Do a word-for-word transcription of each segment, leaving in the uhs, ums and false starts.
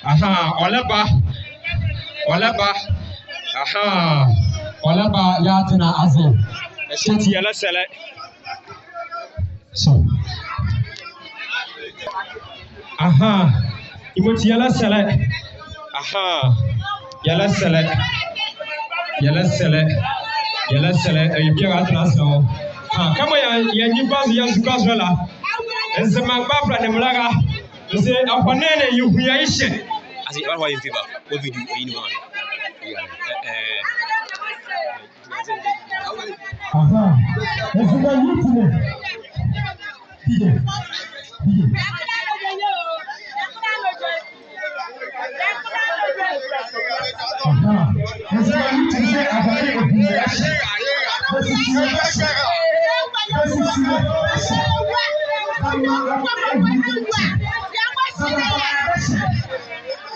Ahaa, ɔlɛba. Ɔlɛba. Ahaa, ɔlɛba, yɛatena ase. Ɛhye ti yɛlɛsɛlɛ. So. Ahaa, yemɔti yɛlɛsɛlɛ. Ahaa, yɛlɛsɛlɛ. Yɛlɛsɛlɛ. Yɛlɛsɛlɛ. Ɛyɛ bie a atena ase wɔ. Ahaa, kɛmɔ yɛ, yɛ nye gbazo, yɛ nzu gbazo la. Nzema mgbavula nee mbɛlɛra. Nze ɛhɔne ne yɛhu yɛ ye hyɛ. Ase, ɛhɔne yɛ mfiba. Wɔ video, ɛyi ne hɔ. Ɛɛ, ɛɛ. Ahaa. Ɛse ba YouTube. D J. D J. Ahaa. Ɛse ba YouTube sɛ ɛhɔne yɛ mfiba. Bɛsisi yɛ bɛhyɛ. Bɛsisi yɛ bɛhyɛ. Bɛma ɛhɔne yɛ mfiba.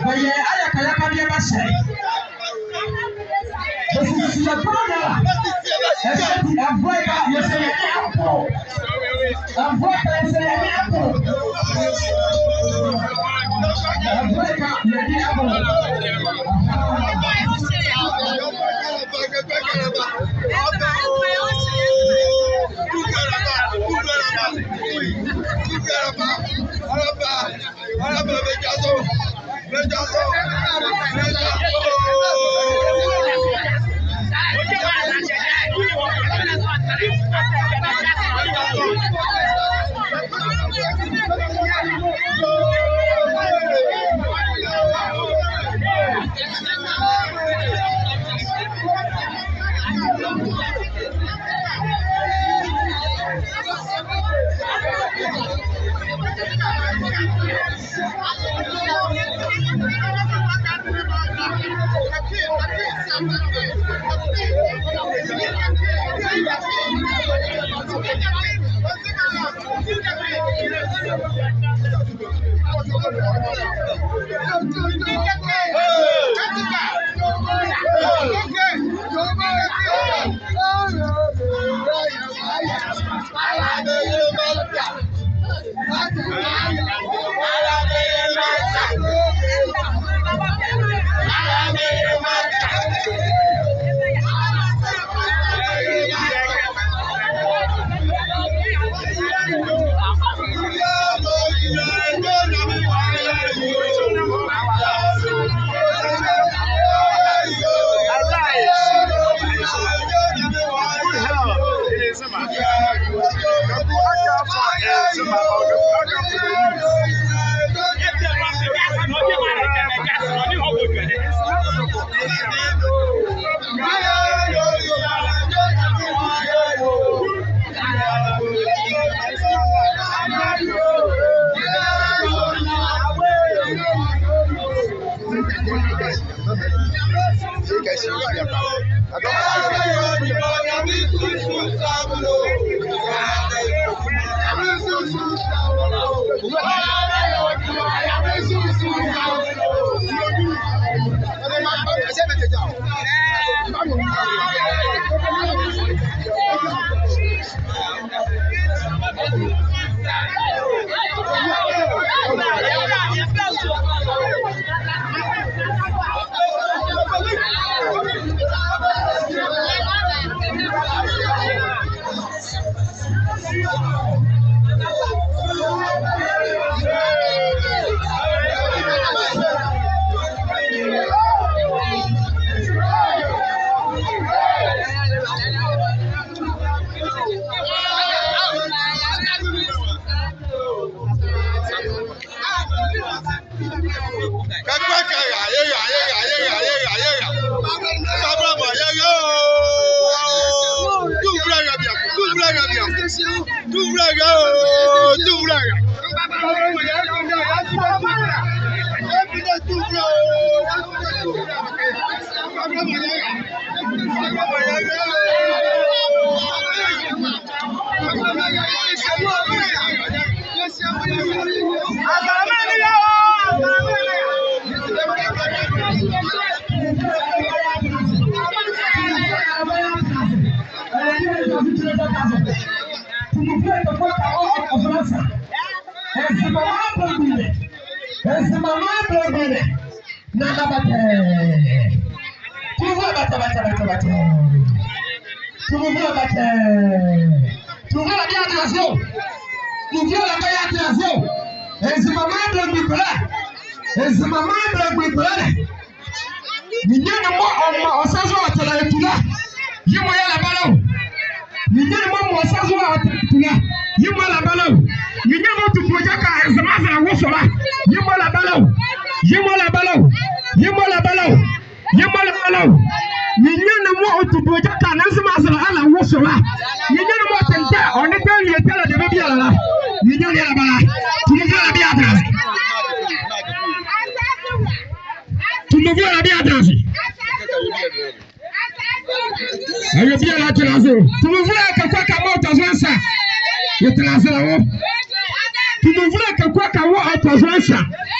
Bɛyɛ ayakayaka deɛ bɛhyɛ. Bɛsisi yɛ brɔda. Ɛhye ti ɛvoɛ ka yɛse yɛde abɔ. Ɛvoɛ ka yɛse yɛde abɔ. Ɛvoɛ ka yɛde abɔ. Kakpaka yɛra, yɛra, yɛra. Abraham, yɛra o. Tufula yɛra bieko, tufula yɛra bieko. Tufula yɛra o, tufula yɛra. Ezi mama bɛlɛbie ne. Ezi mama bɛlɛbie ne. Na, na, bɛtɛ. Tumivolɛ bɛtɛ, bɛtɛ, bɛtɛ, bɛtɛ. Tumivolɛ bɛtɛ. Tumivolɛ bia atenase o. Tumivolɛ bia atenase o. Nzema maanle belemgbunli kpole. Nzema maanle belemgbunli kpole. Ninyɛne mɔɔ ɔmaa ɔ sa zo ɔtɛla etu la, yemɔ yɛla bɛ la o. Ninyɛne mɔɔ ɔmaa ɔ sa zo ɔtɛla etu la, yemɔ yɛla bɛ la o. Ninyɛne mɔɔ tutu ɔ gyakɛ a Nzema azɛlɛ wo so la, yemɔ yɛla bɛ la o. Yemɔ yɛla bɛ la o. Yemɔ yɛla bɛ la o. Yemɔ yɛla bɛ la o. Ninyɛne mɔɔ ɔtutu ɔ gyakɛ a Nzema azɛlɛ ala wo so la, ninyɛne mɔɔ tendɛ ɔ ne dɛnlie tɛla debie biala la, ninyɛne yɛla bɛ la. Tumivolɛ bia atenase. Tumivolɛ bia atenase. Awie biala atenase o. Tumivolɛ Kaku Aka mɔɔ ɔtɔ zo nsa, yɛtenase la wɔ. Tumivolɛ Kaku Aka mɔɔ ɔtɔ zo nsa.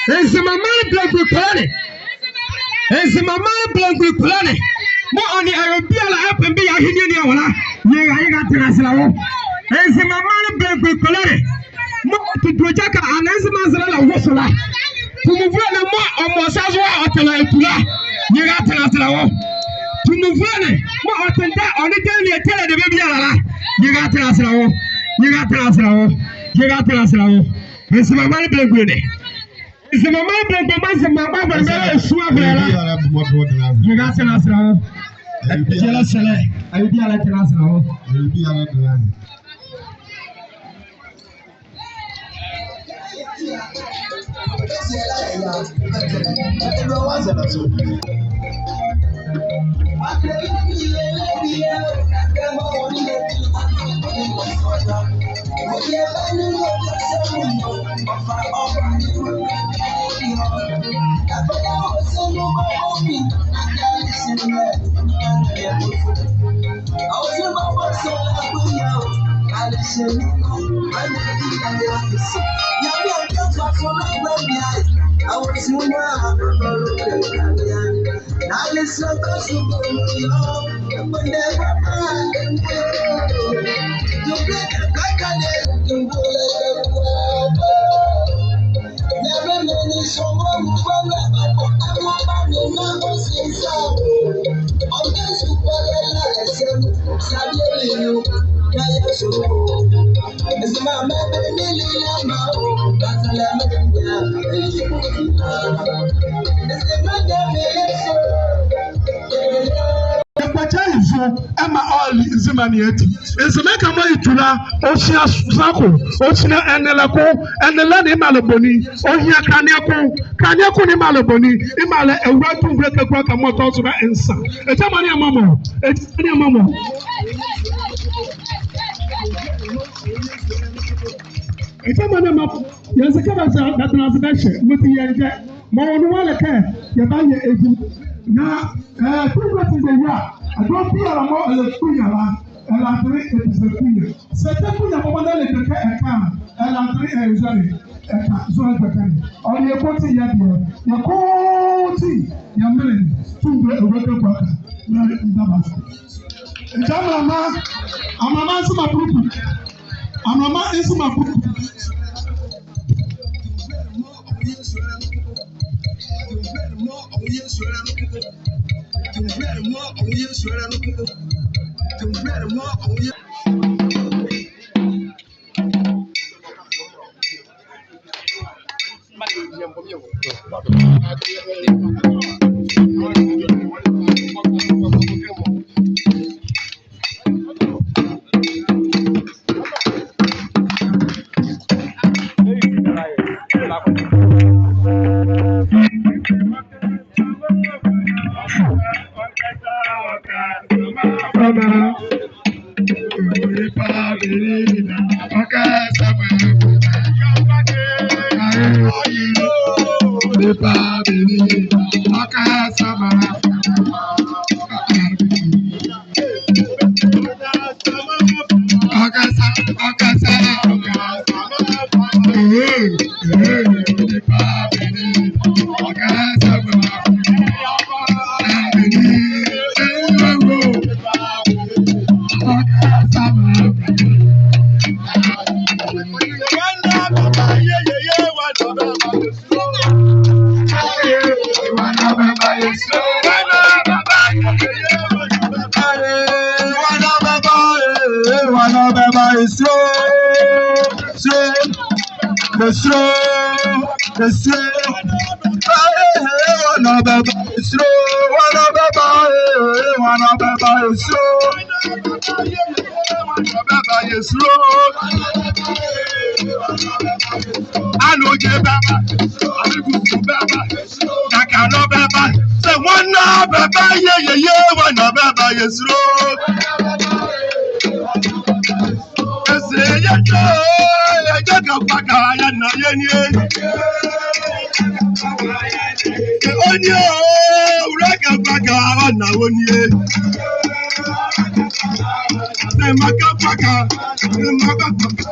Nzema maanle belemgbunli kpole. Nzema maanle belemgbunli kpole ne. Mɔɔ ɔ nee awie biala ɛkpembe yɛ ahenni ne awo la, yɛra, yɛra tenase la wɔ. Nzema maanle belemgbunli kpole ne. Mɔɔ ɔtutu ɔ gyakɛ a Nzema azɛlɛ la wo so la. Tumivolɛ ne mɔɔ ɔmaa ɔ sa zo a ɔtɛla etu la, yɛra tenase la wɔ. Tumivolɛ ne mɔɔ ɔtendɛ ɔ ne dɛnlie tɛla debie biala la, yɛra tenase la wɔ. Yɛra tenase la wɔ. Yɛra tenase la wɔ. Nzema maanle belemgbunli ne. Nzema maanle belemgbunli ne, Nzema maanle belemgbunli ne, sua bɛlɛ la. Yɛra tenase la wɔ. Yɛla sɛlɛ. Awie biala atenase la wɔ. Yɛkpɔkye ye zo ɛmaa ɔli Nzema ne ati. Nzema ɛka mɔɔ yetu la, ɔhyia sa ko, ɔhyia ɛnelɛ ko, ɛnelɛ ne yemɔ yɛlɛ boni, ɔhyia kaneɛ ko, kaneɛ ko ne yemɔ yɛlɛ boni, yemɔ yɛlɛ Awulae Tumivolɛ Kaku Aka mɔɔ ɔtɔ zo bɛ nsa. Agyima ne yɛmɔ mɔ, agyima ne yɛmɔ mɔ. Agyima ne yɛmɔ mɔ. Yɛnze kɛ bɛza bɛtɛnla aze bɛhyɛ, mɔti yɛnhyɛ. Mɔɔ ɔnwonne le kɛ yɛbayɛ edwuma. Na, eh, Tumivolɛ tendɛ ye a, ɛdawɔ biala mɔɔ ɛlɛkonya la, ɛlɛtɛnla ɛbiza konya. Sɛ ɛtɛ konya mɔbɔ na ɛlɛdwɛkɛ ɛka a, ɛlɛtɛnla ɛnzɔne ɛka, zɔhane ɛdwɛkɛ ne. Ɔle yɛ kɔsɔɔti yɛ deɛ, yɛ kɔsɔɔti yɛ menli, Tumivolɛ Awulae Kaku Aka. Na ɛda bɛ ase. Ɛgya, amrama, amrama Nzema buluku. Amrama Nzema buluku. Anụ oje baba, abịkwụsị baba, kaka nọ baba, sị nwanne baba, ye, ye, ye, nwanne baba, ye, sro. Ese ye, ye, ye, ye, ka kwa ka ya na ye ni. Onye, ure ka kwa ka, ọ na onye. Sema ka kwa ka, sema ka kwa ka.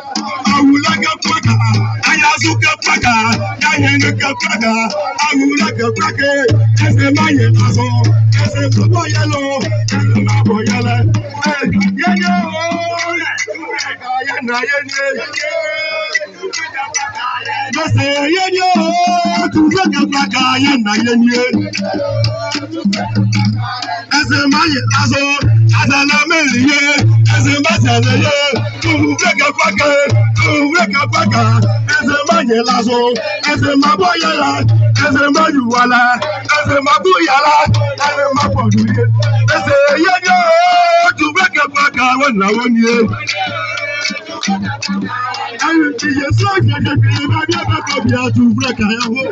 Awula ka kwa ka, ayazu ka kwa ka, yanyene ka kwa ka, awula ka kwa ka, ese manye azo, ese mabo yalo, ese mabo yala. Eh, ye, ye, oh, ye, ye, na ye, ye. Ese ye, ye, oh, tu ye ka kwa ka, ye na ye, ye. Ese manye azo, azala mele ye, ese mazala ye, tumure ka kwa ka, tumure ka kwa ka, ese manye lazo, ese maboyala, ese mayuwala, ese mabuyala, ese maboduye. Ese ye, ye, tumure ka kwa ka, wana wanye. Anu ti ye so ye ye ye, ba bia ba ko bia tumure ka ya wo.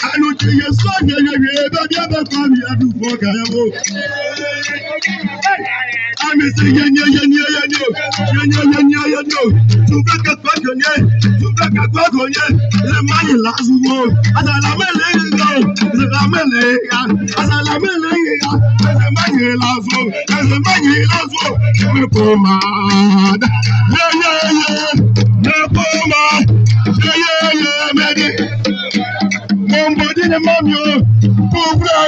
Anu ti ye so ye ye ye, ba bia ba ko bia tumure ka ya wo. Ami si ye ye ye ye ye ye. Ye ye ye ye ye ye. Tumure ka kwa ko ye. Tumure ka kwa ko ye. Le manye lazo wo. Azala mele yo. Azala mele ya. Azala mele ya. Ese manye lazo. Ese manye lazo. Me pomada. Ye, ye, ye. Me poma. Ye, ye, ye. Me di. Mombo di ne mamio. Pauvre.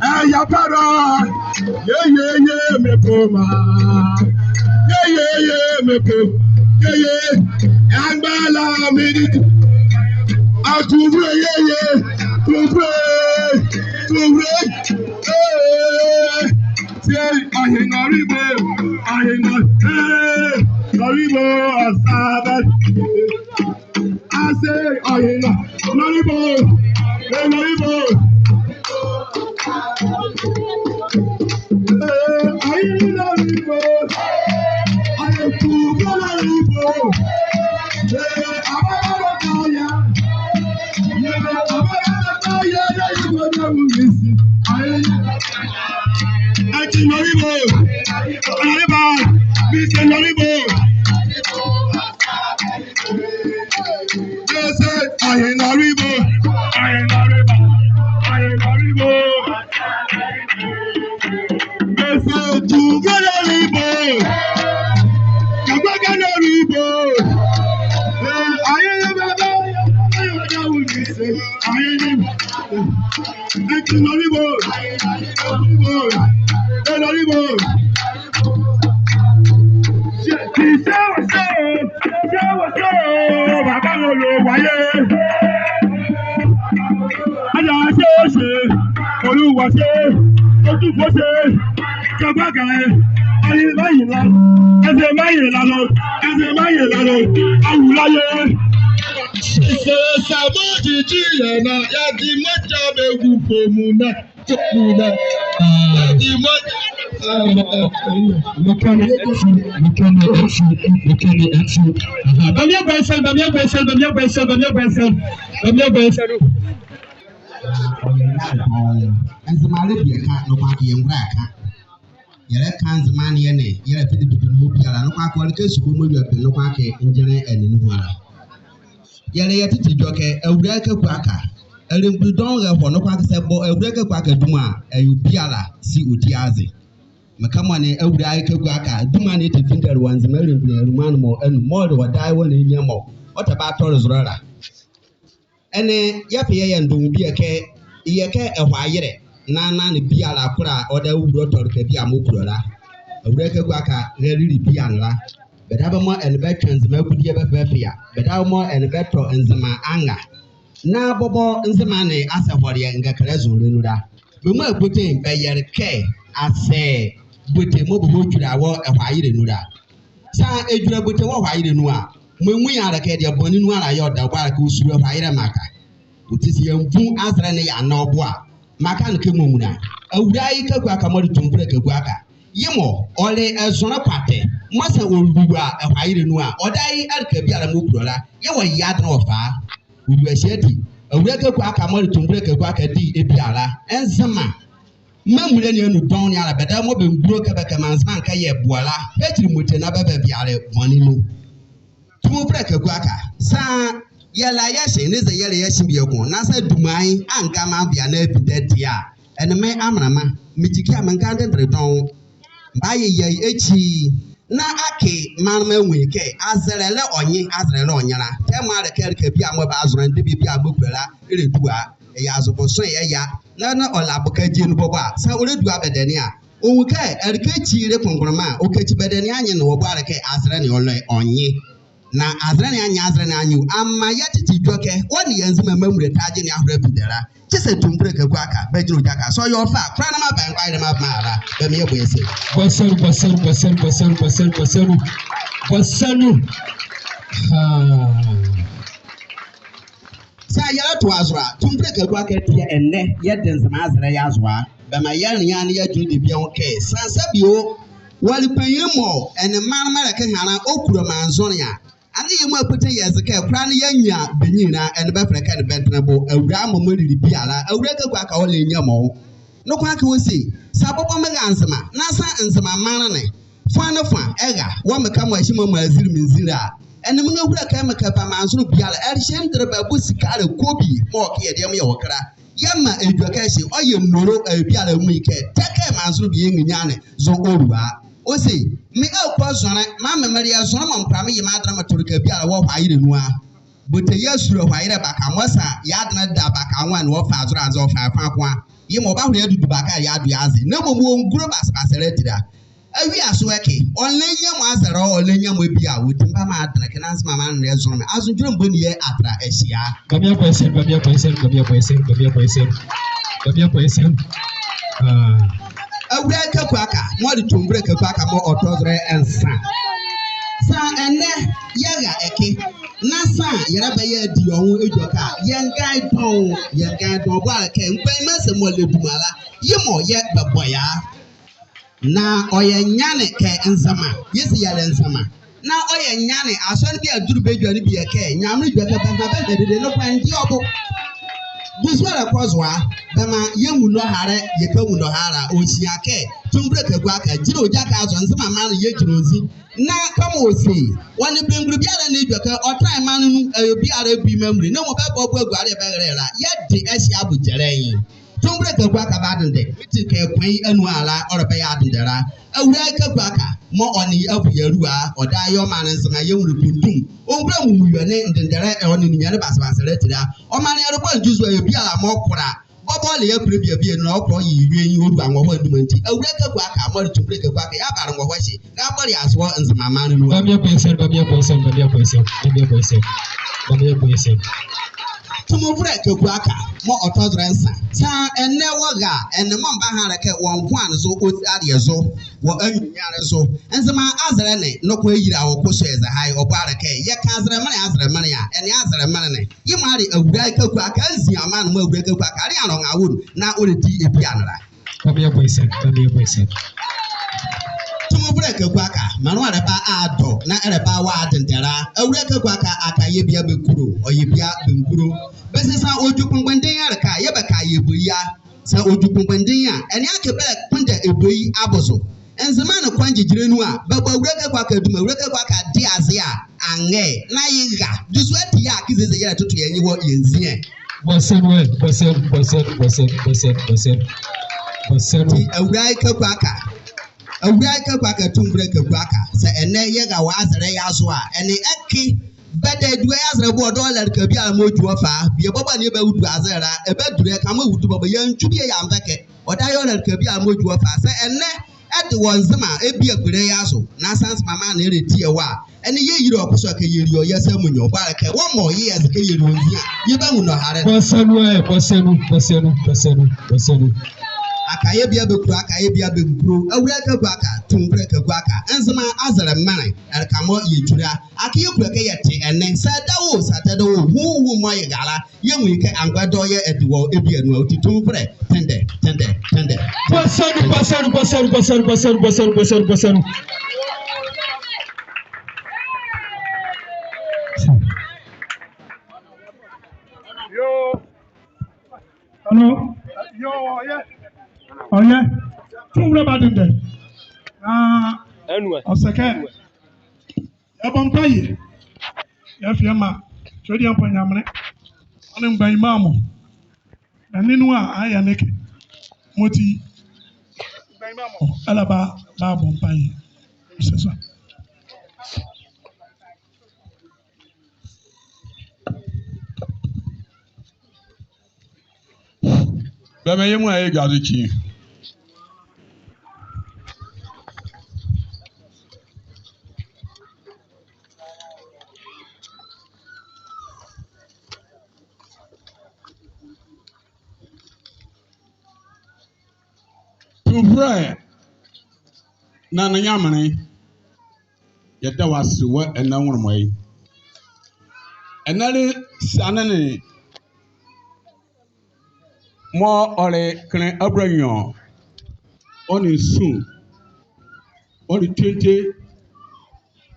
Eh, ya para. Ye, ye, ye. Me poma. Ye, ye, ye. Me po. Ye, ye. Angbala mi di. Atuvre, ye, ye. Tuvre. Tuvre. Eh. Say, aye na ribo, aye na, eh, na ribo, asaba. I say, aye na, na ribo, eh, na ribo. Eh, aye na ribo, aye kuba na ribo. Eh, ababa ya. Ati Noribo, Noribo, Mister Noribo. They say, aye Noribo, aye Noribo, aye Noribo. They say, Jugere Noribo, Jugere Noribo. Eh, aye, aye, aye, aye, aye, aye, aye. Ẹ ti Noribo. Noribo. Ẹ Noribo. Ṣé, kì í ṣe òṣè o, ṣé òṣè o, bàbá wọn ló wáyé. Ajá ṣe òṣè, Olúwa ṣe, ojúfò ṣe, kàgbàgà ẹ, ayé báyìí lọ, ẹsẹ̀ báyìí lọ, ẹsẹ̀ báyìí lọ, awùláyé. Ìṣẹ̀lẹ̀ sàmójì jíyà náà, yàtí mọ́jà bẹ́ẹ̀ wù fòmù náà, fòmù náà. Yàtí mọ́jà. Mekane, mekane, mekane, mekane. Bamia gwensen, bamia gwensen, bamia gwensen, bamia gwensen, bamia gwensen. Nzemaalɛ bieko, noko akee yɛngola yɛka. Yɛlɛka Nzema ne yɛ ne, yɛlɛfa debie ne mɔ biala, noko akee ɔle kɛ sukuu mɔɔ awie bɛ, noko akee ngyɛne ɛnle nuhua la. Yɛlɛyɛ tete edwɛkɛ, Awulae Kaku Aka. Alɛmbulu dɔɔnwo ɛhɔ, noko akee saa bɔ Awulae Kaku Aka duma a, ɛyɛ obiala se ɔdi aze. Mekɛ mɔɔ ne Awulae Kaku Aka duma ne ɛtɛfindɛle wɔ Nzema alɛmbulu alumanle mɔ anu, mɔɔ le ɔdaye wɔ ne ɛnyia mɔ ɔtɛbatɔle zolɛ la. Ɛnee yɛfa yɛyɛ ndɔnwo bie kɛ, yɛkɛ ɛhɔ ayelɛ, na, na ne biala kola a ɔdaye ɔwule ɔtɔle kɛ bie a mɔɔ kulo la. Awulae Kaku Aka rɛlile bie ne la. Bɛdabɛ mɔɔ ɛnee bɛtwɛ Nzema agudie bɛfa bɛfea. Bɛdabɛ mɔɔ ɛnee bɛtɔ Nzema anra. Na bɔbɔ Nzema ne asɛhɔleɛ ngakala zɔhane nu la, bɛmɔ agbonte bɛyɛle kɛ asɛɛ bote mɔɔ bɛhɔtwila wɔ ɛhɔ ayelɛ nu la, saa ɛdwula bote wɔ ɛhɔ ayelɛ nu a, mɔɔ ɛnwu ye a le kɛ deɛ bɔne nu ala yɛɛ ɔda ɔ bo a le kɛ ɔsulo ɛhɔ ayelɛ mɔɔ aka. Ɔti sɛ yɛanvu azɛlɛ ne yɛanna ɔ bo a, mɔɔ aka ne kɛ mɔɔ nwunu a, Awulae Kaku Aka mɔɔ le Tumivolɛ Kaku Aka, yemɔ ɔle ɛzonle kpatɛ mɔɔ saa ɔlua ɛhɔ ayelɛ nu a, ɔdaye ɛleka biala mɔɔ ɔkulo la, yɛɛ wɔye adenle wɔfa a. Ɔlua ɛhye adi, Awulae Kaku Aka mɔɔ le Tumivolɛ Kaku Aka di ye biala, Nzema maamulɛ ne anu dɔɔnwo ne ala bɛdabɛ mɔɔ bɛngulo kɛ bɛkɛmaa Nzema ɛnka yɛ boɛ la, bɛkyile mɔti na bɛva biala bɔne nu. Tumivolɛ Kaku Aka, saa yɛla yɛhye, nee zɛhae yɛla yɛhye bieko, na saa dumae angamra bie na bidɛ deɛ a, ɛnee me amenama, mekyikyi a menga ndendɛlɛ dɔɔnwo. Mbaye ye ye ekyi, na akee maanle ne anwu ye kɛ azɛlɛ ɛlɛ ɔ nye, azɛlɛ ɛlɛ ɔ nye la, tɛ mɔɔ a le kɛ ɛleka biala mɔɔ ɛbazonle a, debie biala mɔɔ ɔkulo la, ɛlɛdu a, ɛyɛ azo bɔsonne ɛyɛ a, na, na ɔla boka gye nu bɔbɔ a, saa ɔlɛdua bɛdɛnea a, ɔnwu kɛ ɛleka ekyi le kpɔngbɔnlɔma a, ɔkakyi bɛdɛnea nye ne wɔ bo a le kɛ azɛlɛ ne ɔlɛ ɔ nye. Na azɛlɛ ne anyɛ, azɛlɛ ne anyɛ o. Amaa yɛtete edwɛkɛ, ɔ nee yɛ Nzema maamulɛ tagye ne ahola bidɛ la, kyesɛ Tumivolɛ Kaku Aka, bagyinla ɔ gyakɛ a. Saa ɔyɛ ɔ fɛ a, kola na meaba, ɛngoa ayelɛ meaba meara. Bɛmaa yɛbɔ ye ase. Bɔsɛ nu, bɔsɛ nu, bɔsɛ nu, bɔsɛ nu, bɔsɛ nu, bɔsɛ nu. Haa. Saa yɛlɛtoa zo a, Tumivolɛ Kaku Aka, ɛdeɛ ɛnɛ yɛde Nzema azɛlɛ ye azo a, bɛmaa yɛnlea na yɛdwenle debie anwo kɛ, saa saa bie o, wɔle kpanyinli mɔ ɛnee maanle mɔɔ ɛlɛkɛ ɛhane la ɔkulo maanzonle a, ɛnee yemɔ akpɔti yɛ ze kɛ kola na yɛanyia bɛ nyinla ɛnee bɛfɛlɛ kɛ ɛnee bɛntɛnla bɔ Awulae mɔ mɔɔ lile biala, Awulae Kaku Aka, ɔlɛ nyia mɔ o. Noko akee ɔse, saa bɔbɔ mera Nzema, na saa Nzema maanle ne, fɔa ne fɔa ɛra, wɔ meka mɔɔ ɛhye mɔɔ mɔɔ azile me nzi la a, ɛnee menga hule kɛ mekɛva maanzonle biala, ɛlɛhyɛ ndɛlɛba bo sika la kɔbi mɔɔ ɔkɛ yɛ deɛ mɔɔ yɛwɔ ɛkɛ la. Yɛmaa edwɛkɛ ɛhye, ɔyɛ nolo, ɛɛ, biala mɔ ye kɛ, tɛ kɛ maanzonle bie yɛnrɛnyia ne zo ɔlua. Ɔse, me Akua Zɔhane, maa me mele yɛ zɔhane mɔɔ mekola meye maadɛnla meto ɛleka biala wɔ ɛhɔ ayelɛ nu a. Bote yɛ asulo ɛhɔ ayelɛ baka mɔɔ saa yɛ adenle da baka nwo a, ɛnee ɔfa zolɛ aze ɔfa ɛfa ko a, yemɔ ɔbahola yeadudu baka yɛado ye aze. Na mɔɔ mɔɔ ɔngulo basabasa la ati la. Awie a zo ɛke, ɔnlɛ nyia mɔ azɛlɛ, ɔnlɛ nyia mɔ bie a, ɔti meba meadenle ɛke na Nzema maanle ne ɛzonle me. Azondwolɛ mɔ boni yɛɛ atɛla ɛhye a. Bɛmaa yɛbɔ ye ase nu, bɛmaa yɛbɔ ye ase nu, bɛmaa yɛbɔ ye ase nu, bɛmaa yɛbɔ ye ase nu, bɛmaa yɛbɔ ye ase nu. Aa. Awulae Kaku Aka, mɔɔ le Tumivolɛ Kaku Aka mɔɔ ɔtɔ zo ɛnsa. Saa ɛnɛ yɛra ɛke, na saa yɛrɛba yɛadi ɔ nwo edwɛkɛ a, yɛnga ye dɔɔnwo, yɛnga ye dɔɔnwo, bɔ a le kɛ mgbanyima sa mɔɔ le duma la, yemɔ yɛɛ bɛbɔ ye a. Na ɔyɛ nyane kɛ Nzema, yɛse yɛle Nzema. Na ɔyɛ nyane, asɔne bie a dule bɛdwaneɛ bie kɛ, Nyamenle edwɛkɛ bɛha bɛha dede, noko ɛnde ɔ bo. Dusua ɛlɛkɔ zo a, bɛmaa yɛnwu nɔhalɛ, yɛkanwu nɔhalɛ a, ɔhyia kɛ Tumivolɛ Kaku Aka gyinla ɔ gyakɛ azo, Nzema maanle yɛgyinla ɔ nzi. Na kɛmɔ ɔse, ɔ nee belemgbunli biala ɛnlɛ edwɛkɛ, ɔtɛnla ye maanle nu, ɛɛ, biala ɛbɔ ye maamule, na mɔɔ bɛbɔ ɔ bo aguale bɛrɛlɛ ye la, yɛde ɛhye abo gyɛlɛ ye. Tumivolɛ Kaku Aka badendɛ, meti kɛ kpanyinli anu a la, ɔlɛba yɛ adendɛ la. Awulae Kaku Aka, mɔɔ ɔ nee ye avo ye aluwa, ɔdaye ɔmaanle Nzema yɛ nwolɛ kpondom. Ɔngulo amumu yɛ nee ndendɛlɛ, ɛɛ, ɔ nee ninyɛne basabasa la ati la. Ɔmaanle yɛ lobɔ ne dwu zo a, yɛ biala mɔɔ kola. Bɔbɔ ɔle yɛ kpondom bie bie na ɔkola ɔye ye wie ye ɔlua nwɔhɔ ne duma nti. Awulae Kaku Aka, mɔɔ le Tumivolɛ Kaku Aka, yɛabale nwɔhɔ ɛhye. Yɛabɔle ye azo wɔ Nzema maanle nu. Bɛmaa yɛbɔ ye ase nu, bɛmaa yɛbɔ ye ase nu, bɛmaa yɛbɔ ye ase nu, bɛmaa yɛbɔ ye ase nu, bɛmaa yɛbɔ ye ase nu. Tumivolɛ Kaku Aka, mɔɔ ɔtɔ zo ɛnsa. Saa ɛnɛ wɔra, ɛnee mɔɔ mebaha a le kɛ wɔ nkoa ne zo, ɔsi adeɛ zo, wɔ anyunlu ne zo. Nzema azɛlɛ ne, noko ɛyila wɔ koso ɛzɛhae, ɔbɔ a le kɛ, yɛka azɛlɛ menle, azɛlɛ menle a, ɛnee azɛlɛ menle ne. Yemɔ a le Awulae Kaku Aka, nzia maanle mɔɔ Awulae Kaku Aka, ale anlonga wɔ nu, na ɔlɛdi ye bie anla. Bɛmaa yɛbɔ ye ase nu, bɛmaa yɛbɔ ye ase nu. Tumivolɛ Kaku Aka, menle ɛlɛba adɔ, na ɛlɛba wɔ adendɛ la. Awulae Kaku Aka, aka ye bie a bɛkulo, ɔye bie a bɛngulo. Bɛse saa ɔdwu kpɔnkpɔndenle a le kɛ a, yɛɛ bɛka ye bɔ ye a. Saa ɔdwu kpɔnkpɔndenle a, ɛnee akee bɛlɛkpondɛ ɛbɔ ye abo zo. Nzema ne kɔnye gyegyelɛ nu a, bɛbɔ Awulae Kaku Aka duma, Awulae Kaku Aka de aze a, anrɛɛ, na yera. Dusua ati yɛɛ a kɛ zeze yɛlɛtoto yɛ nye wɔ yɛ nzi ɛ. Bɔ ase nu ɛ, bɔ ase nu, bɔ ase nu, bɔ ase nu, bɔ ase nu, bɔ ase nu, bɔ ase nu. Ti Awulae Kaku Aka, Awulae Kaku Aka, Tumivolɛ Kaku Aka, saa ɛnɛ yɛra wɔ azɛlɛ ye azo a, ɛnee ɛke bɛdabɛ ɛdua yɛ azɛlɛ bo, ɔdaye ɔlɛ ɛleka biala mɔɔ ɔdwu ɔ fa, bie bɔbɔ a ɛnee yɛbadwu azɛlɛ la, ɛbadule ɛke a mɔɔ ɛwutu bɔbɔ, yɛantwu bie yɛanva ɛkɛ. Ɔdaye ɔlɛ ɛleka biala mɔɔ ɔdwu ɔ fa, saa ɛnɛ ɛde wɔ Nzema ɛbie agbole ye azo, na saa Nzema maanle ɛlɛtie wɔ a, ɛnee yɛyilɛ ɔ kɛ sɔ kɛ yɛli ɔ yɛ sa amunyɛ ɔ, ɔboalekɛ wɔmɔ yɛ ɛ kɛ yɛli ɔ nzi a, yɛbanwu nɔhalɛ. Bɔsɛ nu ɛ, bɔsɛ nu, bɔsɛ nu, bɔsɛ nu, bɔsɛ nu. Aka yɛ bie a bɛkulo, aka yɛ bie a bɛnkulo, Awulae Kaku Aka, Tumivolɛ Kaku Aka, Nzema azɛlɛ menle, ɛleka mɔɔ yɛtwile a, aka yɛkulo kɛ yɛte ɛnɛ, saa ɛdawɔ, saa ɛtɛdawɔ, huhuuhu mɔɔ yɛra la, yɛnwu ye kɛ angola ɛdawɔ yɛɛ ɛde wɔ ɛbie anu a, ɔti Tumivolɛ, tendɛ, tendɛ, tendɛ. Bɔsɛ nu, bɔsɛ nu, bɔsɛ nu, bɔsɛ nu. Yoo. Hello. Yoo, ɔyɛ. Ɔyɛ. Tumivolɛ badendɛ. Na ɔsɛ kɛ yɛbɔ mpaye. Yɛfa yɛmaa Twedeɛmpɔn Nyamenle, ɔ nee mgbanyima mɔ. Na ɛnee nu a, ayɛ ɛnee ɛkɛ. Mɔti mgbanyima mɔ ɛlɛba, bɛabɔ mpaye. Sɛ so. Bɛmɛ yɛ mɔ a yɛdwazo kyi. Tumivolɛ nee ne Nyamenle, yɛda wɔ ase wɔ ɛnɛ nwonlomɔ ye. Ɛnɛ le siane ne mɔɔ ɔle kenle Abulanwiɔ ɔ nee Nsu ɔ nee twenty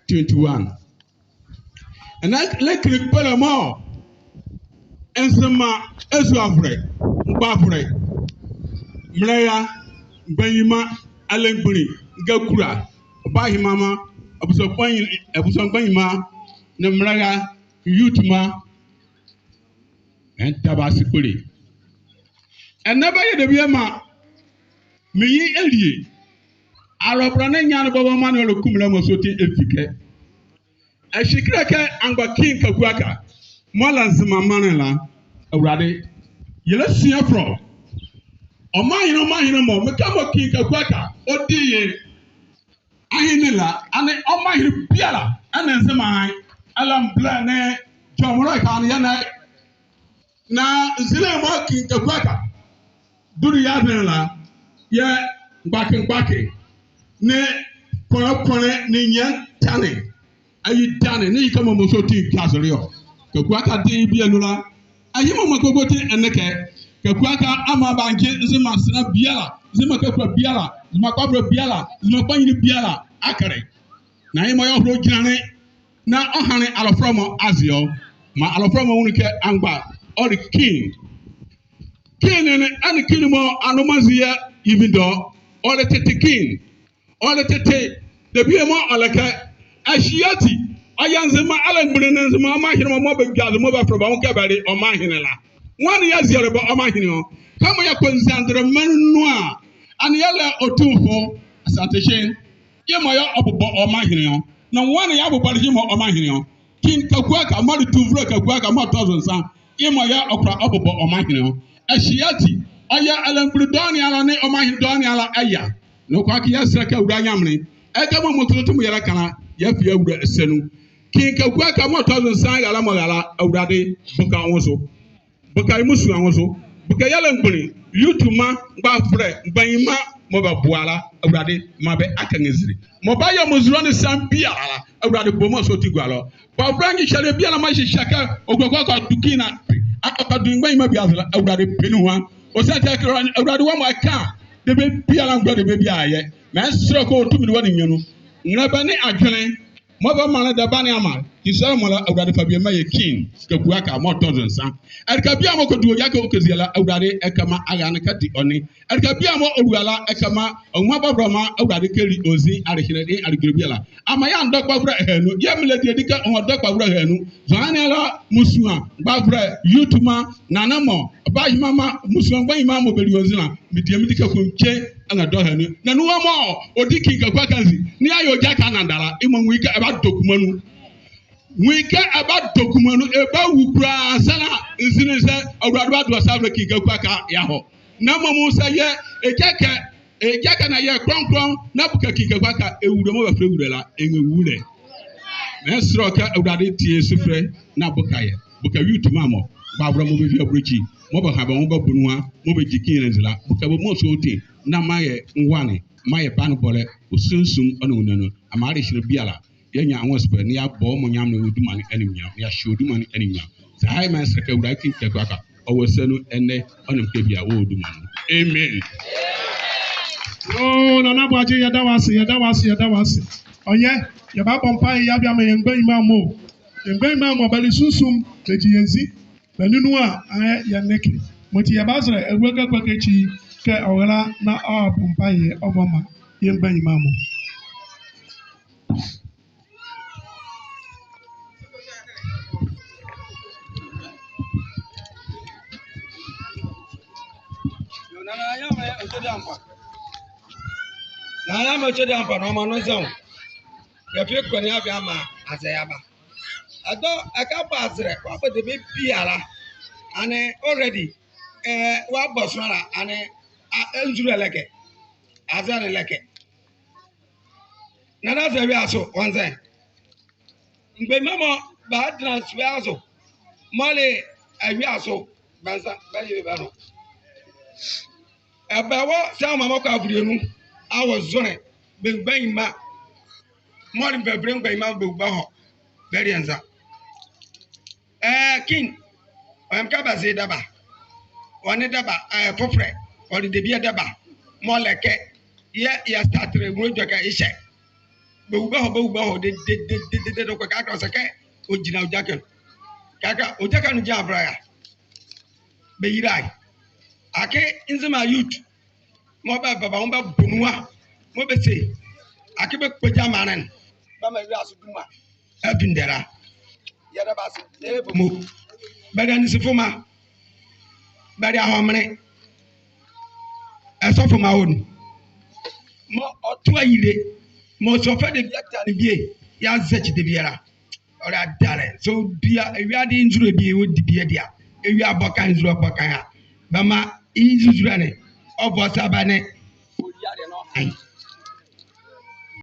twenty-one. Ɛnɛ le kenle kpalɛ mɔɔ Nzema azuavolɛ, mgbavolɛ, mraalɛ, mgbanyima, arelemgbunli, ngakula, ɔbahemama, abusua mgbanyima, abusua mgbanyima, nee mraalɛ, youth ma, Ɛnee yɛda bɛ ase kpole. Ɛnɛ bɛyɛ debie maa me ye ɛlie. Alɔbɔlɛ ne nyane bɔbɔ maa ne ɔlɛkumile mɔɔ sɔti ɛfi ɛkɛ. Ɛhye kile kɛ angola King Kaku Aka mɔɔ la Nzema maanle la, Awulade, yɛlɛsua fɔlɔ. Ɔmanhene, ɔmanhene mɔ, mekɛ mɔɔ King Kaku Aka ɔdi ye ahenle la, ɛnee ɔmanhene biala ɛnee Nzema ɛlɛmgbunli nee gyɔmɔlɛ ɛhye ne yɛ na, na nzile mɔɔ King Kaku Aka dule ye adenle la, yɛ mgbake mgbake nee kɔnle kɔnle nee nyia tane. Ayi dane nee ye kɛmɔ mɔɔ sɔti kazole ɔ. Kaku Aka di ye bie anu la, ayi mɔɔ mɔɔ kpogbo ti ɛnɛ kɛ Kaku Aka amaa bɛangye Nzema senla biala, Nzema kakula biala, Nzema kpavolɛ biala, Nzema kpanyinli biala akɛlɛ. Na yemɔ yɛɛ ɔhɔle ɔgyinlanle na ɔhanle alɔfolɛ mɔ aze ɔ, maa alɔfolɛ mɔ nwunle kɛ angola ɔle King. King ne, ne ɛnee King mɔɔ anloa mɔɔ aze yɛ, even though ɔle tete King. Ɔle tete, debie mɔɔ ɔlɛkɛ, ɛhye ati, ɔyɛ Nzema arelemgbunli nee Nzema ɔmanhene mɔ mɔɔ bɛdwazo mɔɔ bɛfɛlɛ bɛ nwo kɛ bɛle ɔmanhene la. Nwane yɛɛ aziele bɛ ɔmanhene ɔ? Kɛmɔ yɛkɔ Nzandelɛ maanle nu a, ɛnee yɛlɛ ɔtumfo, Asante Shin, yemɔ yɛɛ ɔbobɔ ɔmanhene ɔ? Na nwane yɛɛ abobɔle yemɔ ɔmanhene ɔ? King Kaku Aka mɔɔ le Tumivolɛ Kaku Aka mɔɔ tɔ zo nsa, yemɔ yɛɛ ɔkola ɔbobɔ ɔmanhene ɔ? Ɛhye ati, ɔyɛ arelemgbunli dɔɔnwo ne ala nee ɔmanhene dɔɔnwo ne ala ɛya. Noko akee yɛsɛlɛ kɛ Awulae Nyamenle, ɛkɛ mɔɔ mɔɔ tɔtɔ mɔɔ yɛlɛka la, yɛfa yɛawula ɛsa nu. King Kaku Aka mɔɔ tɔ zo nsa raalɛ mɔɔ ɛra la, Awulade, boka ɔ nwo zo. Boka ye musua nwo zo. Boka ye arelemgbunli, youth ma, mgbavolɛ, mgbanyima mɔɔ bɛboa la, Awulade, maa bɛ aka nrɛzile. Mɔɔ bayɛ mɔzule nee saa biala la, Awulade, bo mɔɔ sɔti gualɔ. Kpavolɛ nyɛhye biala mɔɔ ɛhye kɛ ɔgulo kɛ ɔkɔdo King na akɔdo mgbanyima bie aze la, Awulade, pɛ nuhua. Ɔsiane ti a kɛ Awulade, wɔ mɔɔ ɛka debie biala, ngua debie biala yɛ. Mɛsɛlɛ kɛ ɔ tumi ne wɔ ne nwiɔ nu, nrɛlɛbɛ nee adwenle mɔɔ bɛmanle dɛba ne amaa, kɛsua mɔ la, Awulade, fa bie maa yɛ King Kaku Aka mɔɔ tɔ zo nsa. Ɛleka biala mɔɔ kɔdu ɔ ye kɛ ɔkɛzie la, Awulade, ɛkɛmaa arane kɛde ɔ ne. Ɛleka biala mɔɔ ɔlua la, ɛkɛmaa Anwuma Bɔvolɛma, Awulade, kɛli ɔ nzi alehyelɛ nee aledwɛkɛ biala. Amaa yɛandɔ kpavolɛ ɛha anu, yɛɛ melɛdie adi kɛ ɔdɔ kpavolɛ ɛha anu. Zɔhane ala, musua, mgbavolɛ, youth ma, nane mɔ, ɔbahemama, musua mgbanyima mɔɔ bɛli ɔ nzi la, medie medi kɛ konkye ɛnrɛdɔ ɛha anu. Na nuhua mɔɔ ɔdi King Kaku Aka nzi, nee yeayɛ ɔ gyakɛ ananda la, yemɔ nwo ye kɛ ɛbadɔ kuma nu. Nwo ye kɛ ɛbadɔ kuma nu, ɛbawu kulaa ansa na nzi ne sɛ Awulade bado ɔ sa avolɛ King Kaku Aka yeahɔ. Na mɔɔ mɔɔ sa yɛ, ɛkɛ kɛ Egya ɛkɛ na yɛ krɔnkrɔn, na boka King Kaku Aka, ewule mɔɔ bɛfɛlɛ ye ewule la, ɛnrɛwu lɛ. Mɛsɛlɛ kɛ Awulade tie yɛ sufɛlɛ na boka yɛ. Boka youth mɔ, agbavɔlɛ mɔɔ bɛvi abolokyi, mɔɔ bɛha bɛ nwo bɛbo nu a, mɔɔ bɛgyi King ɛnzi la, boka bɛ mɔɔ sɔɔti, na maa yɛ nwane, maa yɛ banebɔlɛ, ɔ sunsum nee ɔ nane nu, amaa adehyemne biala yɛanyia anwosesɛlɛ na yɛabɔ mɔɔ Nyamenle wɔ dumanle ne animuonyam, na yɛahyɛ wɔ dumanle ne animuonyam. Saa mɛsɛlɛ kɛ Awulade King Kaku Aka, ɔwɔ sa nu ɛnɛ, ɔ nee mekɛ biala ɔwɔ dumanle nu. Amen. Oh, Nana Boakye, yɛda wɔ ase, yɛda wɔ ase, yɛda wɔ ase. Ɔnyɛ, yɛbabɔ mpae yɛabie amaa yɛ mgbanyima mɔ. Yɛ mgbanyima mɔ, bɛle sunsum, bɛgyi yɛ nzi. Bɛnle nu a, ɛɛ, yɛnle ɛkɛ. Yemɔti yɛbazɛlɛ Awulae Kaku Aka ekyi kɛ ɔra na ɔabɔ mpae ɔbɔ maa yɛ mgbanyima mɔ. Nana Onyema Otwedeampa na ɔmaa nu nza o. Yɛfa ɛkɛ ne yɛabie amaa azɛlɛ aba. Ɛdɔ ɛkɛ bɔ azɛlɛ, wɔabɔ debie biala. Ɛnee already, ɛɛ, wɔabɔ sonla la, ɛnee, a, ɛnzule ɛlɛkɛ. Azɛlɛ ne ɛlɛkɛ. Nana Azɛlɛ Ewiase o, ɔnzɛ. Mgbanyima mɔ bɛdɛnla sua zo, mɔɔ le ewiase o, bɛnza, bɛyɛ bɛ nɔ. Ɛbɛwɔ saa mɔ mɔɔ kɔ avulianu, awɔ zolɛ, bɛ mgbanyima, mɔɔ le bɛvile mgbanyima bɛwuba hɔ, bɛdie nza. Ɛɛ, King, ɔyɛ me kɛ bɛze dɛba. Ɔnle dɛba, ɛɛ, fofolɛ, ɔle debie dɛba. Mɔɔ le ɛkɛ, yɛɛ yɛ start le nwolɛ edwɛkɛ ɛhye. Bɛwuba hɔ, bɛwuba hɔ, de, de, de, kɛkala ɔse kɛ, ɔgyinla ɔgyakɛ nu. Kɛkala, ɔgyakɛ nu gyinla ɛvolɛ a. Bɛyila ye. Akee Nzema youth. Mɔɔ bɛva bɛ nwo bɛbo nu a, mɔɔ bɛse, akee bɛkpogya maanle ne. Bɛmaa ewiase duma. Ɛvinde la. Yɛda bɛ ase, ɛɛ, bɛ mɔ. Bɛdɛnla anisifoma. Bɛdɛnla ahɔmenle. Ɛsɔfoma wɔ nu. Mɔɔ ɔto ayile. Mɔɔ ɔsɔfo debie ata ne bie. Yɛazɛkye debie la. Ɔle adalɛ. So bie, ewiade nzule bie, ɔdi bie ɛdeɛ a. Ewie abɔ kan nzule ɔbɔ kan a. Bɛmaa ye nzule ne. Ɔvɔ sa ba ne. Ɔyɛ adeɛ na ɔha ye.